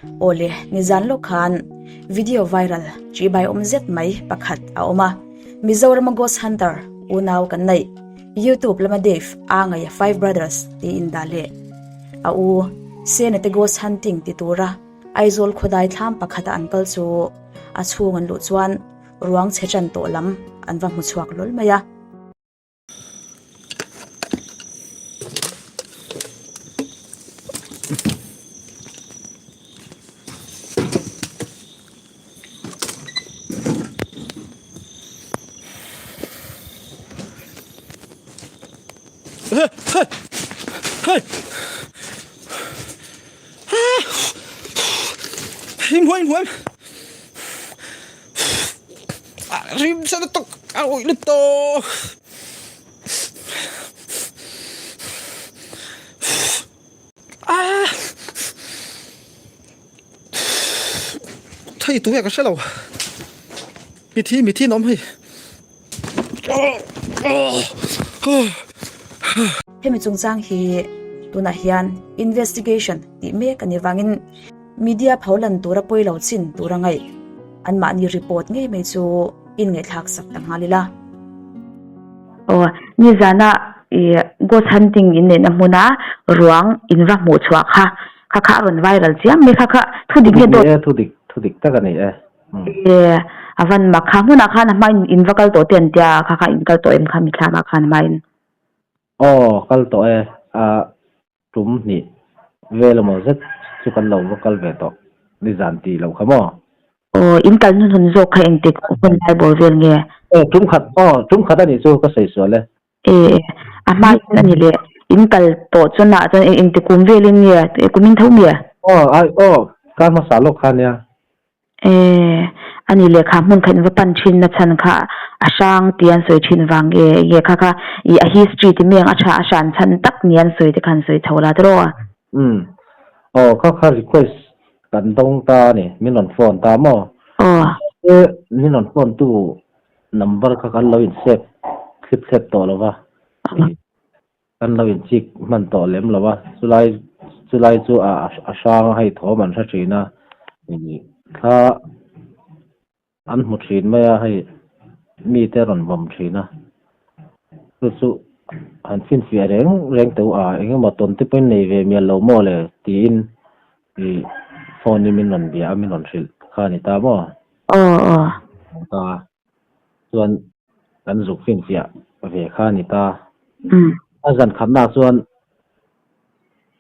Awle, nizan lawk khan video viral chibai awm zet mai pakhat a awm a, Mizorama Ghost Hunter unau kan neih YouTube lama Dave a ngaia Five Brothers tiin dah leh a u Sena te Ghost Hunting ti tura Aizawl khawdai thlam pakhata an kal chu a chhung an luh chuan ruang chhe tan tawh lam an va hmu chhuak lawl mai a. Rim sa lutuk a uih lutuk thei tu nge ka hre lo mithi mithi an awm hei. Hemi chungchang hi tunah hian investigation tih mek a ni vangin media pholan tura pawi lo chin tura ngaih anmahni report ngei mai chu inngaihthlak sak ta nghal ila. Aw, nizana i ghost hunting in neihna hmuna ruang in va hmuh chhuah kha, kha kha a rawn viral chiam mai kha kha thudik nge dawt? Ni e, thudik, thudik tak a ni e. E, a van mak kha hmunah khan a hmain in va kal tawh te an tia kha kha in kal tawh em kha mithlakah khan a hmain? Aw, kal tawh e, a tum hnih vel emaw zet chu kan lo va kal ve tawh, nizan tih loh kha maw? Aw, in kal hnuhnun zawk kha engtik hun lai bawr vel nge? Aw, tum khat, aw, tum khat a nih chu ka sawi sual e. E, a hma in a ni leh, in kal tawh chuan ah chuan engti kum velin nge, kumin tho mi? Aw, ai, aw, kar hmasa lawk kha nia. E, a ni leh kha hmun kha in va pan thin na chhan kha a hrang tih an sawi thin vang nge, nge kha kha i a history ti mai ang a tha a hran chhan tak ni an sawi te kha an sawi chho la tiraw a? Umm, aw kha kha request kan dawng ta a ni, min rawn phone ta maw? Aw. E, min rawn phone tu number kha kan lo in save thlip thlep tawh lo va, kan lo in chik hman tawh lem lo a, chulai chulai chu a a hrang a hei thawm an hre thin a, thla an hmu thin mai a hei mite rawn vawm thin a, chu chu han finfiah reng reng teuh a eng emaw tawn te pawhin nei ve mial lo maw le tiin ih phone in min rawn bia a min rawn hrilh kha a ni ta maw? Aw aw. Ta chuan kan zuk finfiah ve kha a ni ta. A zan khatna chuan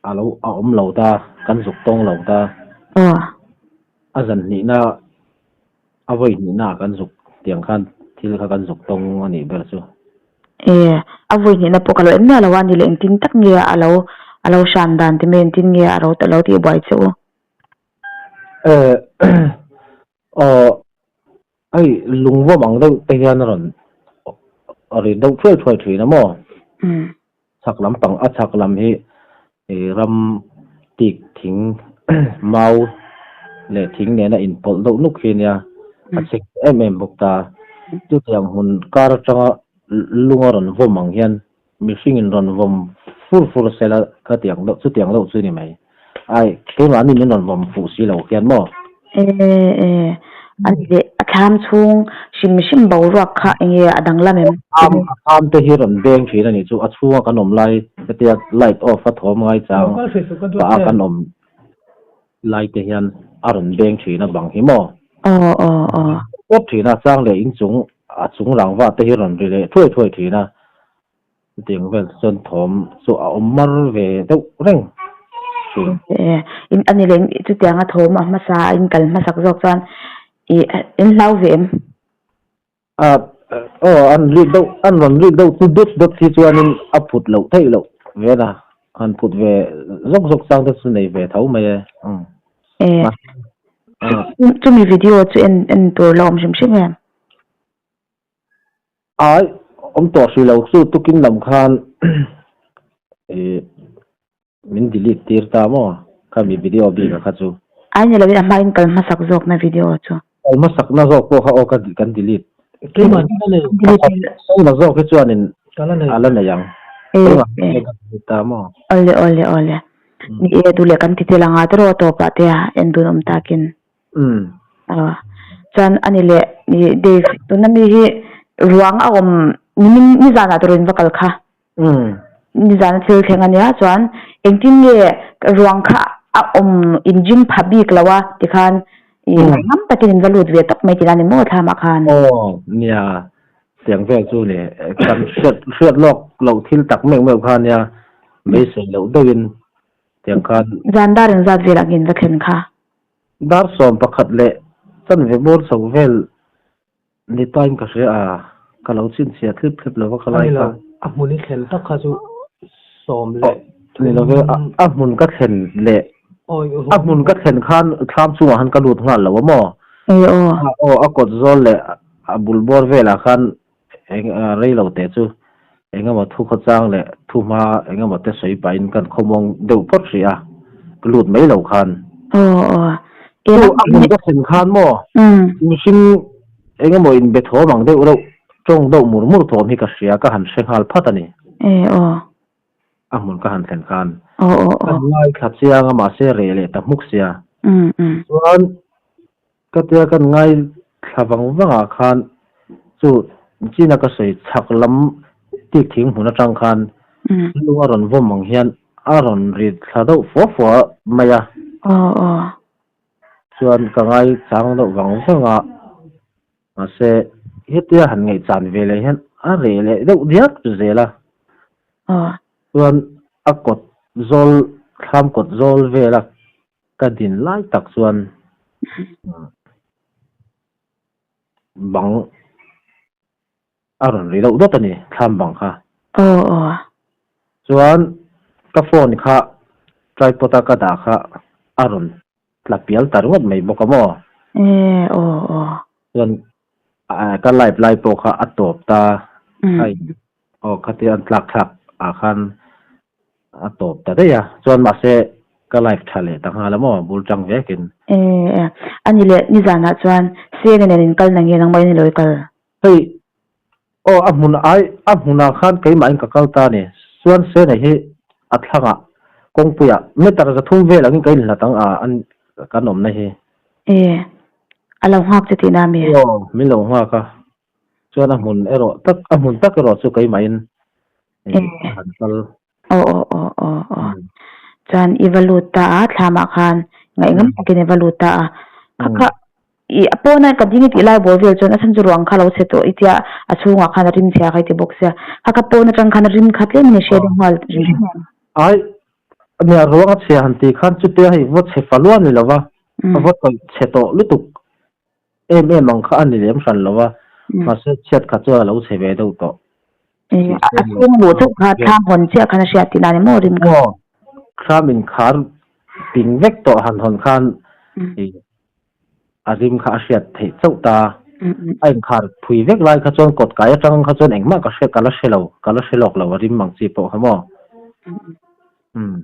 a lo a awm lo ta, kan zuk tawng lo ta. Aw. A zan hnihna a vawi hnihna ah kan zuk tiang khan thil kha kan zuk tawng a nih ber chu. E, a vawi hnihna pawh ka lo en miah lo a ni leh engtin tak nge a lo a lo hran dan ti mai engtin nge a lo tih buai che u. E, aw hei lungvawm ang deuh te hian a rawn ri deuh thuai thuai thin a maw? Chhak lampang a chhak lam hi ram tik thing mau leh thing nena inpawlh deuh nuk hi ania a chhek em em bawk ta. Chutiang hmun kar atanga lung a rawn vawm ang hian mihringin rawn vawm fur fur sela khatiang deuh chutiang deuh chu ni mai. Ai, keimahni min rawn vawm fuh si lo khian maw? E, e, a ni leh, a thlam chhung hrim hrim boruak kha enge a danglam em? Thlam, a thlam te hi rawn beng thin a nih chu, a chhunga kan awm lai hetia light off a thawm ngai chang pah a kan awm lai te hian a rawn beng thin a bang hi maw? Aw, aw, aw. Pawp thin a, chang leh inchung a chung rangva te hi rawn ri leh thuai thuai thin a. Chutiang vel chuan thawm chu a awm mar ve deuh reng thin. E, in a ni leh chutianga thawm a hmasa a in kal hmasak zawk chuan i in hlau ve em? A, aw an rik deuh, an rawn rik deuh chu dut dut hi chuanin a phut loh theih loh ve na, han phut ve zawk zawk chang te chu nei ve tho mai e. E, chumi video chu en en tur la awm hrim hrim em? Ai, awm tawh hrih lo chu tukin lam khan ih min delete tir ta maw khami video bik a kha chu. Ai ni lovin a hmain kal hmasak zawkna video chu. Kal hmasakna zawk pawh kha aw ka kan delete. Keimah hi ka nei. Sawi la zawk hi chuanin a la nei ang. Keimah hi ka delete ta maw. Awle awle awle. Ni e duh leh kan ti tel anga tiraw tawpah te a en dun awm takin. Aw chuan ani leh ni Dave tuna mi hi ruang a awm nimin nizanah tawrh in va kal kha. Nizana thil thleng ania chuan engtin nge ruang kha a awm inring pha bik lo a tikhan ih ngam takin in va lut ve tawp mai tihna ni maw thlamah khan. Aw nia tiang vel chu ni kan hriat hriat lawk loh thil tak meuh meuh kha ania beisei loh deuhin tiang khan. Zan dar engzat velah nge in va thlen kha? Dar 11 leh chanve bawr chho vel Ni tain ka hria a, ka lo chhinchhiah thlip thlip lo va ka lai kha. Ani lo, a hmun i thlen tak kha chu sawm leh Ni lo ve, a hmun ka thlen leh, a hmun ka thlen khan thlam chungah khan ka lut nghal lo a maw? Ei aw. Aw, a kawt zawl leh a bul bawr velah khan eng rei lo teh chu eng emaw thu khawchang leh thu hma eng emaw te sawi pahin kan khawmuang deuh phawt hrih a, ka lut mai lo khan. Aw aw. Chu a hmun ka thlen khan maw mihring eng emaw inbe thawm ang deuh reuh tawng deuh mur mur thawm hi ka hria ka han hre nghal phat a ni. E aw. A hmun ka han thlen khan. Aw aw aw. Ka ngaithla chiang a mahse reh leh ta hmuk sia. Chuan Ka tia kan ngaithla vang vangah khan chu china ka sawi chhak lam tik thing hmun atang khan lung a rawn vawm ang hian a rawn ri thla deuh fua fua mai a. Chuan ka ngaichang deuh vang vang a, mahse hetia han ngaihchan ve leh hian a reh leh deuh diak zel a. Chuan a kawt zawl thlam kawt zawl vela Ka din lai tak chuan bang a rawn ri deuh dawt a ni, thlam bang kha. Aw aw. Chuan ka phone kha tripod a ka dah kha a rawn tla pial ta ringawt mai bawk a maw? E aw aw. Chuan ka live lai pawh kha a tawp ta a in aw khatia an tlak thlak ah khan a tawp ta daih a chuan mahse ka live tha leh ta nghal a maw bul tang vekin. E a ni leh nizanah chuan Sena nen in kal na nge nangmah in ilo i kal? Hei aw a hmun ai a hmunah khan keimah in ka kal ta a ni chuan Sena hi a thlangah kawngpuiah meter 300 vel angin ka inhlat ang a an kan awmna hi. E, a lo nghak che tihna mi? Aw, min lo nghak a. Chuan a hmun erawh tak, a hmun tak erawh chu keimahin ka han kal. Aw aw aw aw aw. Chuan i va lut ta a, thlamah khan ngaihngam takin i va lut ta a. Kha kha i a pawna ka ding i tih lai bawr vel chuan a chhan chu ruang kha lo chhe tawh i tia a chhungah khan a rim chhia kha i ti bawk sia. Kha kha pawn atang khan a rim kha tlem in i hre deuh nghal rim em? Ai, Nia ruang a chhia han tih khan chutia hei va chhe fa luah a ni lo va, a va tawih chhe tawh lutuk em em ang kha a ni lem hran lo va, mahse chhiat khat chuan a lo chhe ve deuh tawh. A chhung luh chauh kha thlam hawn chiah khan a hriat tihna a ni maw rim kha? Aw, thlam inkhar ping vek tawh han hawn khan a rim kha a hriat theih chauh ta. A inkhar phui vek lai kha chuan kawt kai atang kha chuan engmah ka hre ka la hre lo, ka la hre lawk lo a rim ang chi pawh kha maw.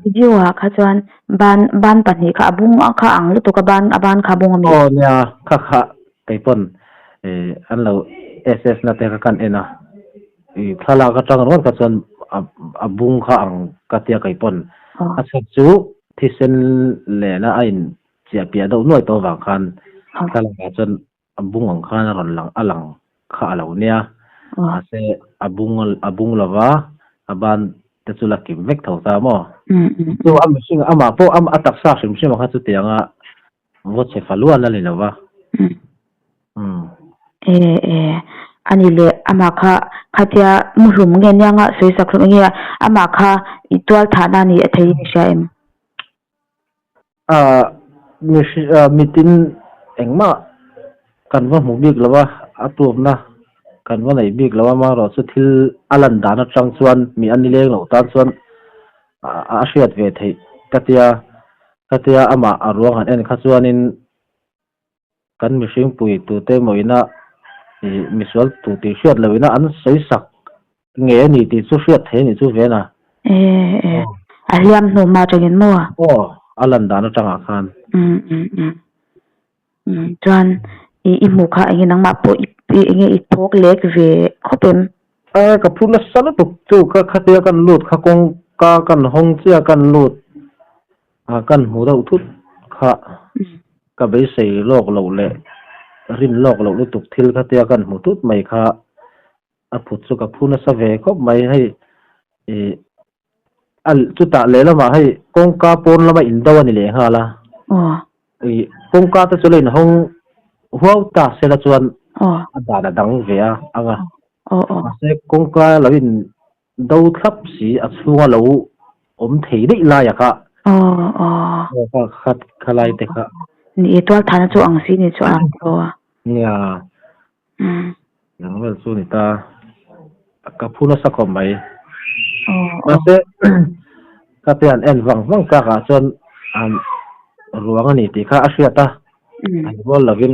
Video ah kha chuan ban ban pahnih kha a bung kha ang lutuk a ban a ban kha a bung a mi. Aw nia kha kha kei pawn an lo SS na te kha kan en a, i thlalak atang ringawt kha chuan a bung kha ang ka tia kei pawn a chhan chu thisen lehna a in Chiah piah deuh nuai tawh avang khan thlalakah chuan a bung ang khan a rawn lang a lang kha a lo nia. Mahse a bung a bung lova a ban te chu la kim vek tho ta maw? Chu a mihring amah pawh a taksa hrim hrim ang kha chutianga vaw chhe fa luan a ni lo va. E e ani leh amah kha khatia muhlum nge nia nga sawi sak hlawm enge amah kha i tual thahna a ni a thei in i hria em? Mitin engmah kan va hmu bik lo a, a tuakna kan va neih bik lo a, amaherawh chu thil a lan dan atang chuan mi a nileng loh tan chuan a hriat ve theih ka tia, ka tia amah a ruang han en kha chuanin kan mihring pui tute emaw ina ih misual tu tih hriat loh ina an sawi sak nge a ni tih chu hriat thei a nih chu ven a. E e a hliam hnu hma atangin maw? Aw a lan dan atangah khan. Um um um um chuan i i hmuh kha enge nangmah pawh i enge i thawk lek ve khawp em? E ka phu nasa lutuk chu ka khatia kan lut kha kawngka kan hawng chiah kan lut. A kan hmu deuh thut kha ka beisei lawk loh leh rin lawk loh lutuk thil kha tia kan hmu thut mai kha a phut chu ka phu nasa ve khawp mai hei ih a chutah lehlamah hei kawngka pawn lama indo a ni leh nghal a ih kawngka te chu la inhawng huau ta sela chuan a dan a dang ve a ang a mahse kawngka lo in do thlap si a chhunga lo awm thei daih laia kha aw kha kha lai te kha ni e tual thana chu ang si ni chu a nia Nang vel chu ni ta ka phu nasa khawp mai. Mahse ka te an en vang vang tak ah chuan an ruang a ni tih kha a hriat a. An rual lovin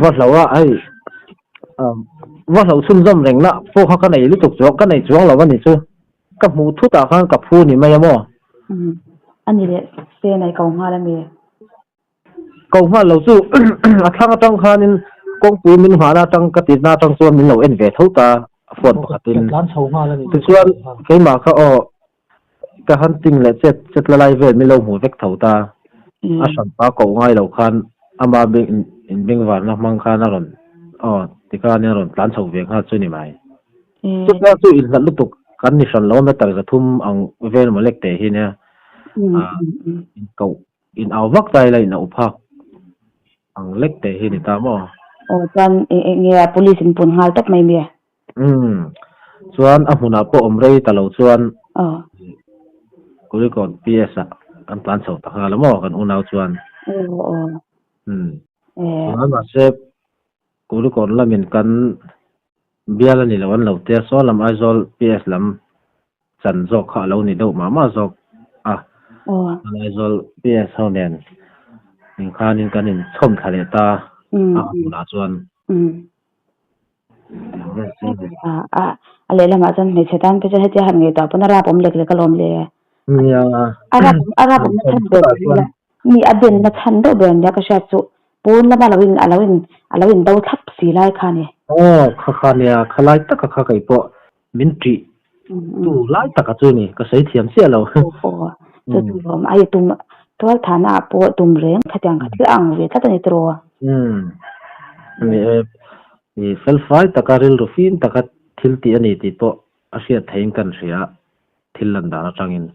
va hloh a hei va hloh chhunzawm reng na pawh kha ka nei lutuk chuang ka nei chuang lo a ni chu. Ka hmuh thut ah khan ka phu ni mai a maw. A ni leh se nei ko nghal a mi. Ko nghal lo chu a thlang atang khanin kawngpui min nghahna atang ka tihna atang chuan min lo en ve tho ta phone pakhatin. Tichuan keimah kha aw ka hunting leh chet chet la lai vel min lo hmu vek tho ta. A hranpa koh ngai lo khan ama inbengvarna hmang khan a rawn aw tikhanin a rawn tlan chho ve nghal chu ni mai. Chutna chu inhlat lutuk kan ni hran lo a meter zathum ang vel mawlek teh hi nia inkoh In au vak ta ila in auh phak ang lek teh hi ni ta maw? Aw chuan eng nge a police in pun nghal tawp mai mi? Umm chuan a hmunah pawh awm rei ta lo chuan Aw. Kulikawn PS ah kan tlan chho ta nghal a maw kan unau chuan. Aw aw. Umm chuan mahse Kulikawn lamin kan bial a ni lo an lo tia saw lam Aizawl PS lam chan zawk kha a lo ni deuh mah mah zawk a. Aizawl PS ho nen inkhanin kan inchhawm thla leh ta a hmunah chuan. A lehlamah chuan hmeichhe tan phei chuan hetia han ngaihtuah pawn a rap awm lek lek alawm le. Nia. A rap a rap awmna chhan ber mi a denna chhan deuh ber ania ka hriat chu pawn lama lo in a lo in a lo in do thlap si lai kha a ni. Aw kha kha nia khalai taka kha kei pawh Min ṭih tu lai taka chu ni, ka sawi thiam chiah lo. Aw, chu chu lawm a i tum tual thahna ah pawh tum reng khatiang kha thil a ang ve tlat a ni tiraw? Umm, ni e, i felfai taka rilru fim taka thil tih a ni tih pawh a hriat theihin kan hria thil lan dan atangin.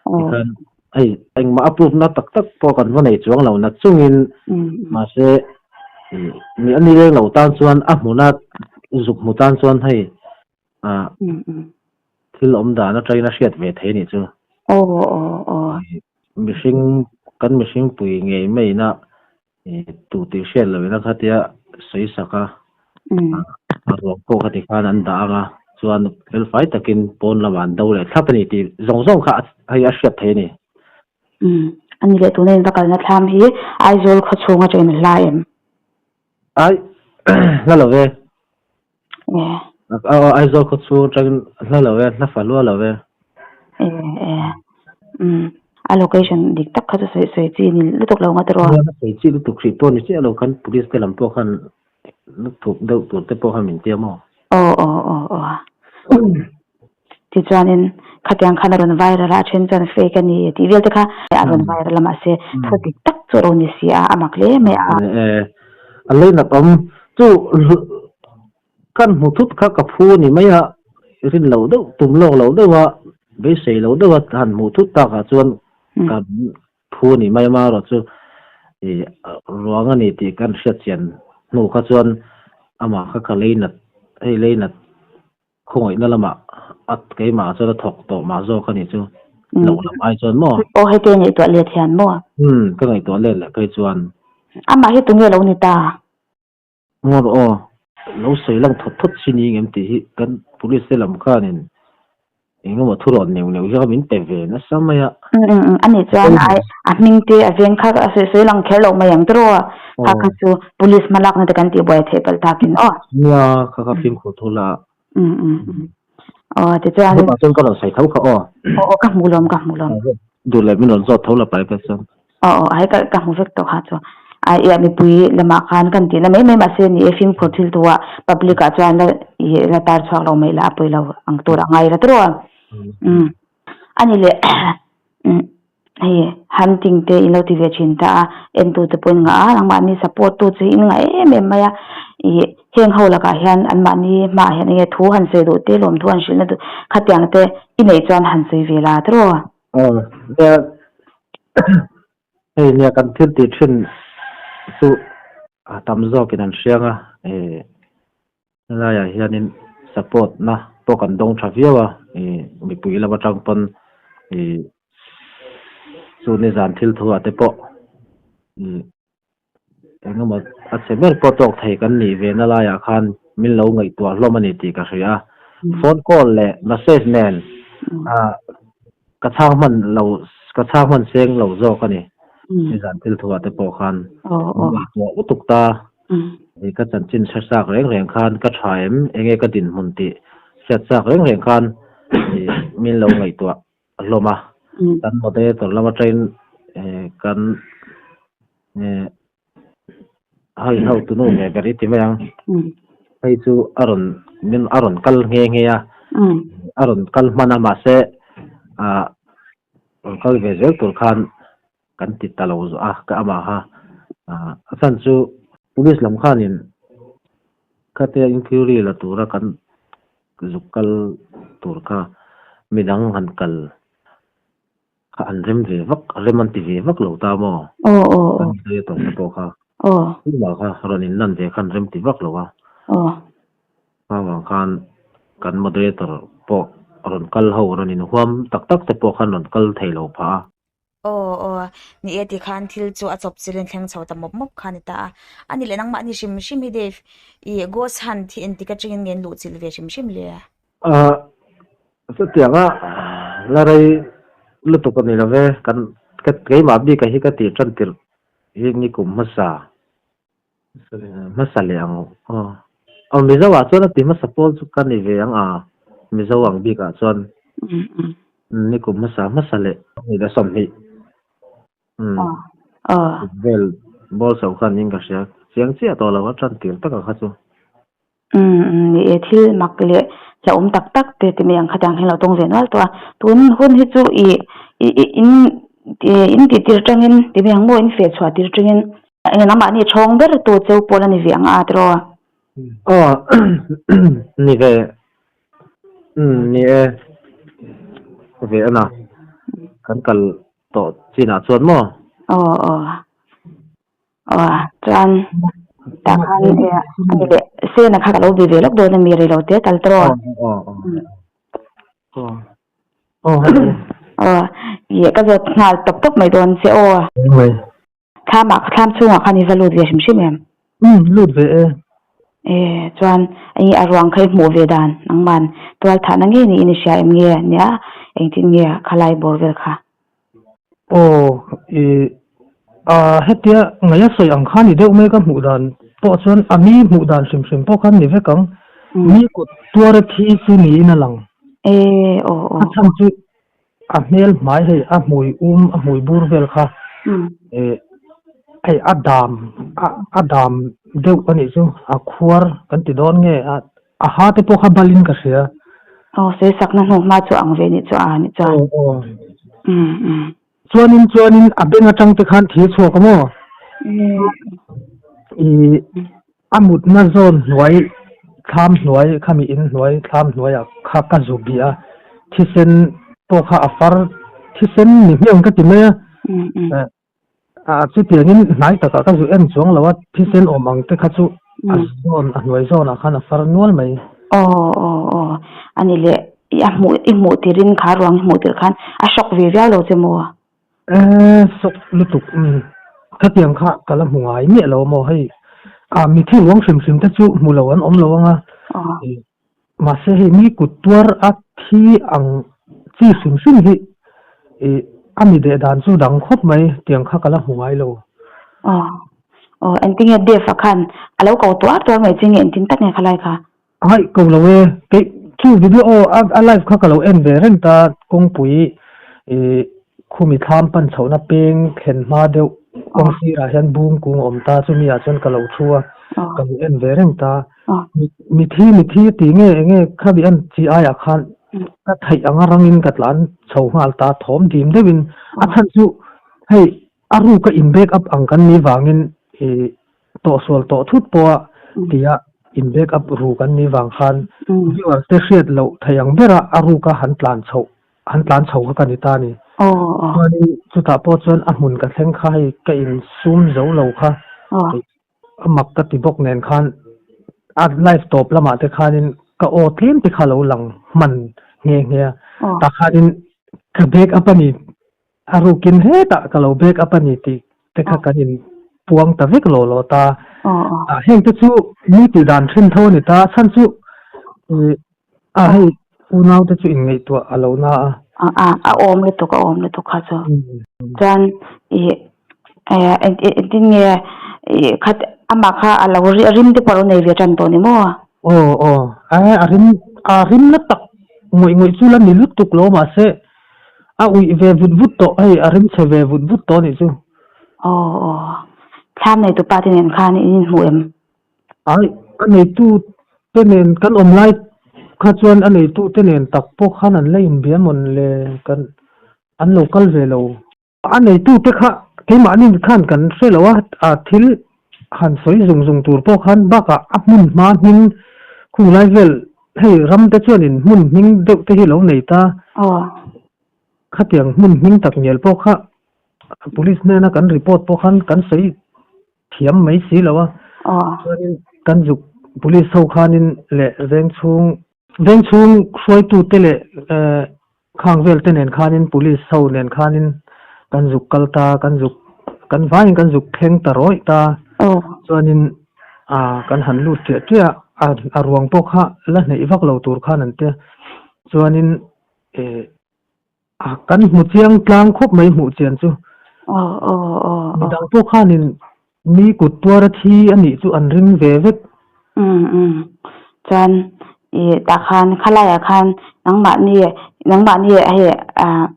Tikhan hei engmah a proof na tak tak pawh kan va nei chuang lo na chungin mahse mi a ni leng lo tan chuan a hmuna zuk hmu tan chuan hei thil awm dan atangin a hriat ve thei a nih chu. Mihring kan mihring pui ngei maina Tu tih hriat loh ina khatia sawi sak a, a ruang pawh khati khan an dah ang a, chuan felfai takin pawn lamah an do leh thlap a ni tih zawng zawng kha hei a hriat thei a ni. Umm, a ni leh tuna in va kalna thlam hi Aizawl khaw chhung atangin a hla em? Ai, hla lo ve. Aizawl khaw chhung atangin hla lo e, hla fa lua lo e. E, e. Umm, a location dik tak kha chu sawi sawi chi ni lutuk lo nga tiraw? Nia, sawi chi lutuk hrih pawh ni chiah lo khan police te lam pawh khan lutuk deuh tur te pawh khan min tia maw? Aw, aw, aw, aw. Tichuanin khatiang khan a rawn viral a, a then chuan fake a ni tih vel te kha a rawn viral a mahse thu dik tak chu a lo ni si a, a mak hle mai a. E, a leinat awm chu kan hmu thut kha ka phu a ni mai a, rin loh deuh tum lawk loh deuh a, beisei loh deuh a han hmuh thut takah chuan kan phu a ni mai amaherawh chu ih ruang a ni tih kan hriat chian hnu kha chuan amah kha ka leinat hei leinat Khawngaihna lamah a keimah chuan a thawk tawh mah zawk a nih chu. Loh lam ai chuan maw? Aw hei te ngaihtuah let hian maw? Umm ka ngaihtuah let leh phei chuan. Amah hi tunge lo ni ta? Ngawr aw, lo sawi lang thawt thawt si ni ngem tih hi kan police te lam khanin eng emaw thu rawn neuh neuh hi kha min pe ve nasa mai a. Umm umm a nih chuan a hming te a veng kha a sawi sawi lang kher loh mai ang tiraw? Kha kha chu police hma lakna te kan tih buai theih palh takin aw. Nia kha kha fimkhur thu la. Umm umm umm aw tichuan. Hmah chuan ka rawn sawi tho kha aw. Aw aw ka hmu lawm ka hmu lawm. Duh leh min rawn zawt tho la pai phei chuan. Aw aw hai ka ka hmu vek tawh kha chu. Ai ia mipui lamah khan kan tihna mai mai mahse ni e fimkhur thil tu ah public ah chuan la ih la tar chhuak lo mai la a pawi lo ang tur a ngai la tiraw. Umm ani leh umm. Hei hunting te in lo ti ve thin ta a, entu te pawh in ngah a, nangmahni support tu chu in ngah em em mai a, ih heng ho lakah hian anmahni hmaah hian enge thu han sawi duh te lawmthu han hrilh na duh khatiang te i neih chuan han sawi ve la tiraw? Aw nia hei nia kan thil tih thin chu a tam zawkin an hriang a, ih Helaiah hianin support na pawh kan dawng tha viau a, ih mipui lam atang pawn ih chu nizan thil thu ah te pawh ih eng emaw a chhe ber pawh tawk thei kan nih ve na laiah khan min lo ngaihtuah hlawm a ni tih ka hria a, phone call leh message nen ah ka chhang hman lo ka chhang hman seng lo zawk a ni nizan thil thu ah te pawh khan min ngaihtuah lutuk ta. Hei ka chanchin hre chak reng reng khan ka tha em? Enge ka dinhmun tih hriat chak reng reng khan min lo ngaihtuah hlawm a. Kan moderator lam atangin kan hei hotunu ve ber i ti mai ang. Hei chu a rawn min a rawn kal nghe nghe a, a rawn kal hman a mahse ah rawn kal ve zel tur khan kan ti ta lo zawh a ka amaha a chhan chu police lam khanin khatia inquiry la tura kan zuk kal tur kha midang han kal kha an rem ve vak rem an ti ve vak lo ta maw kan sawi a tawng te pawh kha tumah kha rawn in lan ve khan rem ti vak lo a Chuvang khan kan moderator pawh rawn kal ho rawn inhuam tak tak te pawh khan rawn kal thei lo phah a. Aw aw, ni e tikhan thil chu a chawp chilin thleng chho ta mawp mawp kha a ni ta a. A ni leh nangmah ni hrim hrim hi Dave, i ghost hunt hi engtik atangin nge an luh chilh ve hrim hrim le? Ahh, chutianga la rei lutuk a ni lo ve, kan keimah bik ah hi ka tih tan tirh hi ni kum hmasa Hmasa leh ang aw. Aw Mizo ah chuan a ti hmasa pawl chu ka ni ve ang a, Mizo ang bik ah chuan ni kum hmasa hmasa leh ni la 20 umm vel ball chho khan in ka hria chiang chiah tawh lo a tan tir tak ang kha chu. Umm ni e thil mak leh hlauhawm tak tak te ti mai ang khatiang hian lo tawng ve nual tawh a, tun hun hi chu ih ih in in tih tir tangin ti mai ang maw in feh chhuah tir tangin eng lamah ni thawng ber tu cheu pawl a ni ve ang a tiraw? Aw ni ve umm ni e ve a na kan kal tawh chinah chuan maw? Aw aw. Aw chuan tah khan e a ni leh Sena kha ka lo be ve lawk dawn a mi rei lo te tal tawh a. Aw ih ka zawt nghal tawp tawp mai dawn che aw. Thlam ah thlam chhungah khan i va lut ve hrim hrim em? Umm lut ve e. E chuan i a ruang kha i hmuh ve dan nangman tual thahna ngei niin i hria em nge nia engtin nge khalai bawr vel kha? Aw, i a hetia ngaih a sawi ang kha ni deuh mai ka hmuh dan pawh chuan a mi hmuh dan hrim hrim pawh khan ni vek ang. Mi kut tuar a thi chu niin a lang. E, aw, aw. A chhan chu a hmel hmai hei a hmui um a hmui bur vel kha e hei a dam a a dam deuh a nih chu a khuar kan ti dawn nge a A ha te pawh kha balin ka hria. Aw, sawi sakna hnu hma chu ang ve nih chu a nih chuan. Aw, aw. Umm, umm. Chuanin, chuanin a beng atang te khan thil chhuak a maw? Umm. I a mutna zawn hnuai, thlam hnuai, khami in hnuai, thlam hnuaiah kha ka zu bih a, thisen pawh kha a far, thisen ni hmiang ka ti mai a. Umm, umm. A chutiangin hnai takah ka zu en chuang lo a, thisen awm ang te kha chu a zawn, a hnuai zawnah khan a far nual mai. Aw aw aw, a ni leh, i a hmuh i hmuh tirin kha ruang i hmuh tirh khan a shock ve viau lo che maw? E, shock lutuk, umm, khatiang kha ka la hmu ngai miah lo maw hei, a mithi ruang hrim hrim te chu hmu lo an awm lo ang a, Mahse hei mi kut tuar a thi ang chi hrim hrim hi ih a mi deh dan chu dang khawp mai tiang kha ka la hmu ngai lo. Aw aw engtinge Dave a khan a lo ko tuar tuar mai chi nge engtin tak nge khalai kha? Hai ko lo e, kei chu video a a live kha ka lo en ve reng ta kawngpui ih khumi thlam pan chhohna peng thlen hma deuh kawng sirah hian bung kung a awm ta chumi ah chuan ka lo thu a ka lo en ve reng ta. Mithi mithi tih nge enge kha bih an chi aiah khan Ka theih anga rangin ka tlan chho nghal ta thawm dim deuhin a chhan chu hei a ruka in back up ang kan nih vangin ih tawhsual tawh thut pawha tia in back up ru kan nih vang khan viewer te hriat loh theih ang bera a ruka han tlan chhoh han tlan chho kha ka ni ta a ni. Chuanin chutah pawh chuan a hmun ka thleng kha hei ka insum zo lo kha A mak ka ti bawk nen khan a live tawp lamah te khanin ka aw tlem te kha lo lang hman nghe nghe a. Tah khanin ka back up a ni, a rukin hetah ka lo back up a ni tih te kha kan in puang ta vek law law ta. Heng te chu mi tih dan then tho a ni ta, a chhan chu a hei unau te chu inngaihtuah a lo na a. A a awm lutuk a awm lutuk kha chu. Chuan ih engtin nge ih khat amah kha a lo a rim te pawh a lo nei ve tan tawh ni maw? Aw aw a rim a rim na tak ngawih ngawih chu la ni lutuk lo mahse a uih ve vut vut tawh hei a rim chhe ve vut vut tawh a nih chu. Aw aw thlam nei tupa te nen khan in inhmu em? Ai, a neitu te nen kan awm lai kha chuan a neitu te nen tak pawh khan an la inbia mawn le kan an lo kal ve lo. A neitu te kha keimahni khan kan hre lo a, a thil han sawi zung zung tur pawh khan bakah a hmun hma hming khung lai vel hei ram te chuanin hmun hming deuh te hi lo nei ta. Khatiang hmun hming tak ngial pawh kha police hnena kan report pawh khan kan sawi thiam mai si lo a, chuanin kan zuk police ho khanin leh veng chhung veng chhung hruaitu te leh khang vel te nen khanin police ho nen khanin kan zuk kal ta kan zuk kan vaiin kan zuk thleng ta rawih ta chuanin kan han lut ṭiah ṭiah a a ruang pawh kha la hneih vak lo tur khan an tia chuanin A kan hmu chiang tlang khawp mai hmuh chian chu. Midang pawh khanin mi kut tuara thi a nih chu an ring ve vek. Umm umm chuan ih tah khan khalaiah khan nangmahni nangmahni hei ah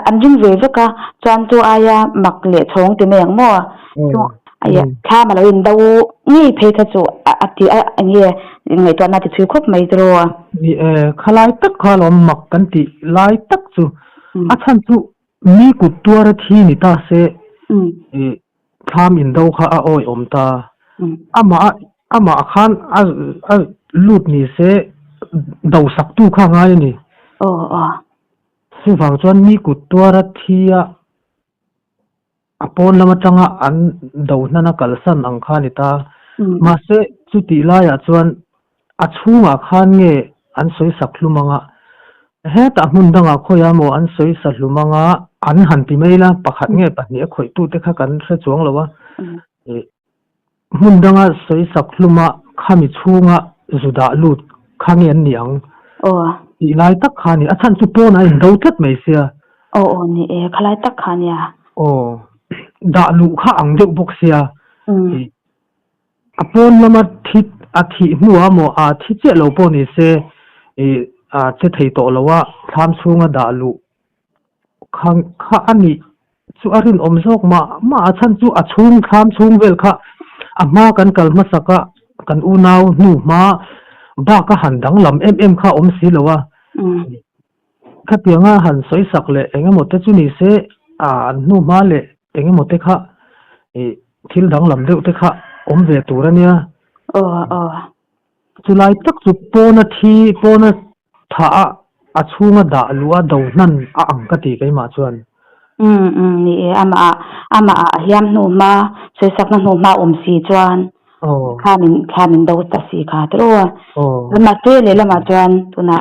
an ring ve vek a chuan chu aia mak leh chhawng ti mai ang maw chu thlam a lo in do ngei phei kha chu a ti a enge ngaihtuahna a ti chhui khawp mai tiraw a. Ni e, khalai tak kha alawm mak kan tih lai tak chu a chhan chu mi kut tuar a thi ni ta se ih thlam in do kha a awi awm ta amah amah khan a a lut ni se do sak tu kha ngai a ni. Chuvang chuan mi kut tuar a thi a. A pawn lam atanga an do hnana kalsan ang kha a ni ta. Mahse, chutih laiah chuan a chhungah khan nge an sawi sak hlum anga, hetah hmun dangah khawiah maw an sawi sa hlum anga an han ti mai la, pakhat nge pahnih a khawihtute kha kan hre chuang lo a. Hmun danga sawi sak hluma khami chhunga zu dah lut kha nge an ni ang tih lai tak kha a ni. A chhan chu pawnah a indo tlat mai sia. Aw aw ni e, khalai tak kha a nia. Aw, dah luh kha ang deuh bawk sia. A pawn lama thi a thih hnuah maw a thi chiah lo pawh ni se ih a che thei tawh lo a, thlam chhunga dah luh Kha kha a nih chu a rinawm zawk mah mah a chhan chu a chhung thlam chhung vel kha a hma kan kal hmasak a kan unau hnu hma bak a han danglam em em kha a awm si lo a. Khatianga han sawi sak leh eng emaw te chu ni se a an hnu hma leh eng emaw te kha ih thil danglam deuh te kha awm ve tur a nia. Aw aw. Chulai tak chu pawna thi, pawna thah a, a chhunga dah luh a do hnan a ang ka ti keimah chuan. Umm umm ni e, amah ah amah ah a hliam hnu hma, sawisakna hnu hma awm si chuan thla min thla min do ta si kha tiraw a. Mahse lehlamah chuan tunah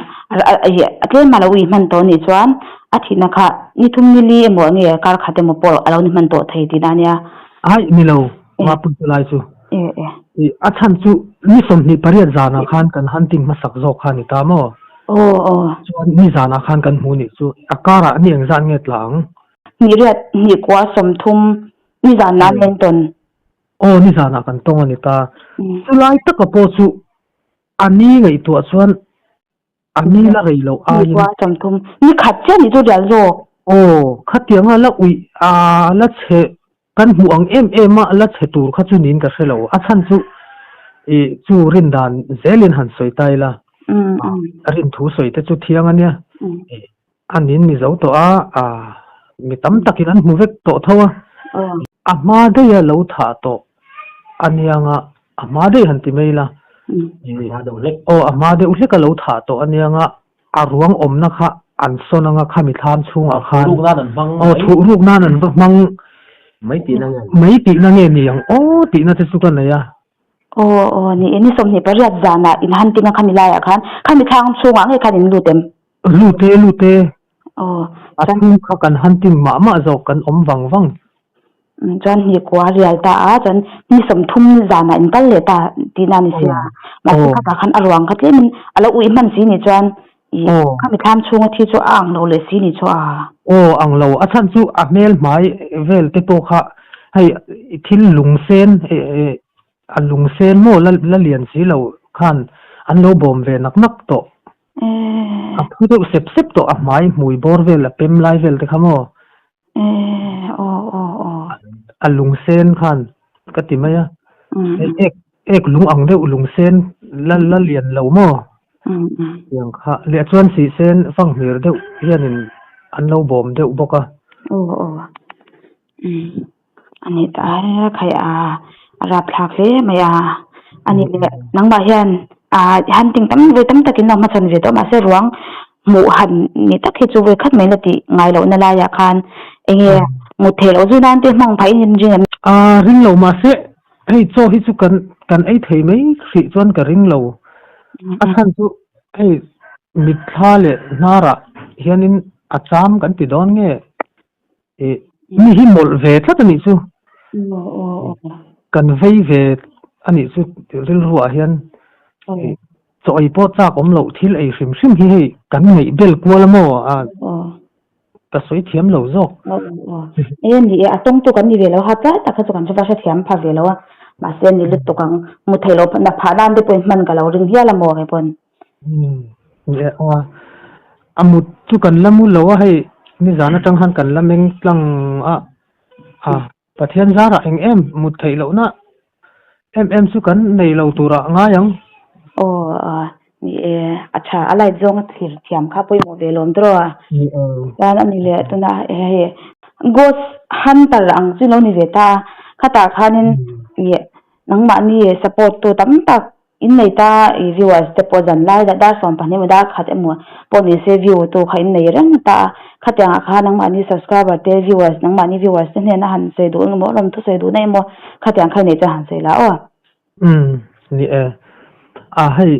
a tlem a lo ui hman tawh anih chuan a thihna kha ni thum ni li emaw nge kar khat emaw pawh a lo ni hman tawh thei tihna ania. Aih ni lo, Mapui chulai chu. A chhan chu ni 28 zanah khan kan hunting hmasak zawk kha a ni ta maw? Aw aw. Chuan ni zanah khan kan hmu nih chu a karah ni engzat nge tla ang? Hnih riat hnih kua 30 ni zanah an en tawn. Aw ni zanah kan tawng a ni ta. Chulai taka pawh chu a ni ngaihtuah chuan A ni la rei loh aiin. Ni kua 30. Ni khat chiah nih chu rial zawk. Aw, khatianga la uih a la chhe kan hmuh ang em em a la chhe tur kha chu niin ka hre lo. A chhan chu ih chu rin dan zelin han sawi ta ila. A rin thu sawi te chu thiang a nia. An in mizo tawh a, a mi tam takin an hmu vek tawh tho a. A hma daih a lo thah tawh a niang a, a hma daih han ti mai la. Aw a hma deuh hlek a lo thah tawh a niang a, a ruang awmna kha an sawn anga khami thlam chhungah khan aw thuh ruk nan an va hmang mai tihna nge mai tihna nge ni ang aw tihna te chu ka nei a. Aw aw ni e ni 28 zanah in hunting a khami laiah khan khami thlang chhungah ngei khan in lut em? Lut e lut e. Aw A chhung kha kan hunting mah mah zawk kan awm vang vang. Chuan hni kua rial ta a, chuan ni 30 zanah in kal leh ta tihna a ni sia. Mahse khatah khan a ruang kha tlemin a lo uih hman si ni chuan i khami thlam chhunga thi chu a ang lo leh si ni chu a. Aw ang lo, a chhan chu a hmel hmai vel te pawh kha hei thil lung sen a lung sen maw la lian si lo khan an lo bawm ve nak nak tawh. A phu deuh sep sep tawh a hmai hmui bawr vel a pem lai vel te kha maw. A lung sen khan ka ti mai a. Ek ek lung ang deuh lung sen la la lian lo maw. Tiang kha leh chuan sih sen fanghmir deuh hianin an lo bawm deuh bawk a. A ni ta a khai a a rapthlak hle mai a a ni leh nangmah hian ah hunting tam ve tam takin a hmachhawn ve tawh mahse ruang hmuh han ni tak hi chu vawi khat mai la tih ngai lohna laiah khan eng nge mut theih loh zui nan te hmang phah in ring em? A ring lo mahse hei chaw hi chu kan kan ei thei mai hrih chuan ka ring lo a chhan chu hei mitthla leh hnarah hianin a cham kan ti dawn nge Ih mi hi mawlh ve tlat a nih chu. Kan vei ve a nih chu rilruah hian chaw ei pawh chak awm loh thil ei hrim hrim hi hei kan ngaih bel kual a maw a ka sawi thiam lo zawk. E ni e a tawng tu kan ni ve lo ha tlai tak kha chu kan hre hrethiam pha ve lo a mahse ni lutuk ang mu thei lo na phah nan te pawhin hman ka lo ring hial a maw kei pawn. Ni e aw a mut chu kan la mu lo a hei nizan atang khan kan la meng tlang a a Pathian zarah eng em mut theih lohna em em chu kan nei lo turah ngai ang. Aw a ni e a tha a light zawnga thlir thiam kha pawimawh ve lawm tawh a. Ni e. Chuan a ni leh tuna hei ghost hunter ang chu lo ni ve ta a khatah khanin ih nangmahni support tu tam tak In nei ta i viewers te pawh zan lai leh dar 12 emaw dar khat emaw pawh ni se view tu kha in nei reng ta a, khatiang ah khan nangmahni subscriber te viewers nangmahni viewers te hnena han sawi duh emaw rawn thusawi duhna emaw khatiang kha i nei chuan han sawi la aw. Umm ni e. A hei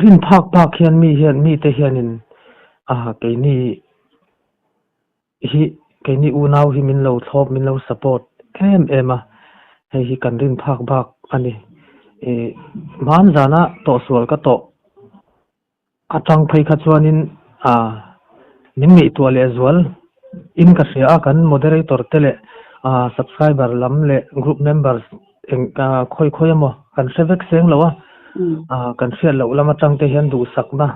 rin phak phak hian mi hian mite hianin a keini hi keini unau hi min lo thlawp min lo support em em a, hei hi kan rin phak bak a ni. Ih hman zana tawhsual ka tawh atang phei kha chuanin ah min ngaihtuah leh zual in ka hria a, kan moderator te leh ah subscriber lam leh group members eng ah khawi khawi emaw kan hre vek seng lo a, ah kan hriat loh lam atang te hian duhsakna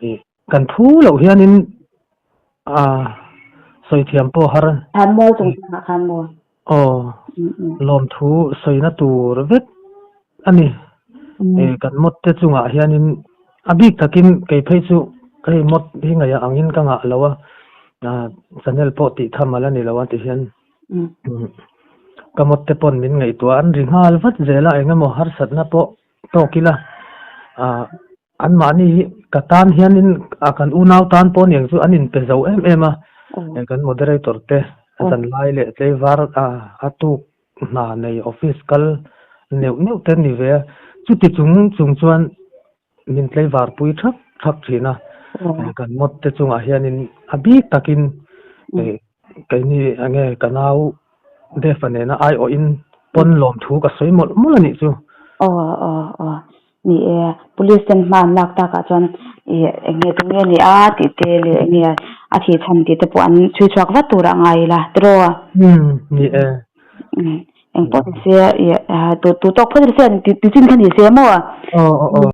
ih Kan thu loh hianin a sawi thiam pawh har. Khan maw chung chungah khan maw? Aw, lawmthu sawina tur vek a ni. Kan mawt te chungah hianin a bik takin kei phei chu hei mawt hi ngaihah angin ka ngah lo a, channel pawh tih tham a la ni lo a ti hian ka mawt te pawn min ngaihtuah an ri nghal vat zel a, eng emaw harsatna pawh tawk ila Anmahni hi ka tan hianin a kan unau tan pawh aniang chu an inpe zo em em a, kan moderator te zanlai leh tleivar a tuk hna nei office kal neuh neuh te an ni ve a, chuti chung chung chuan min tleivar pui thak thak thin a, kan mod te chungah hianin a bik takin keini enge ka nau Defa nena aiawhin pawn lawmthu ka sawi mawlh mawlh a nih chu. Aw aw aw Ni e, police ten hma an lak takah chuan ih eng nge tunge ni a tih te leh eng nge a thih chhan tih te pawh an chhui chhuak vat turah ngai ila tiraw? Umm ni e. Eng pawh ni se ih tu tawk phawt se ti chin kha ni se maw? Aw aw aw.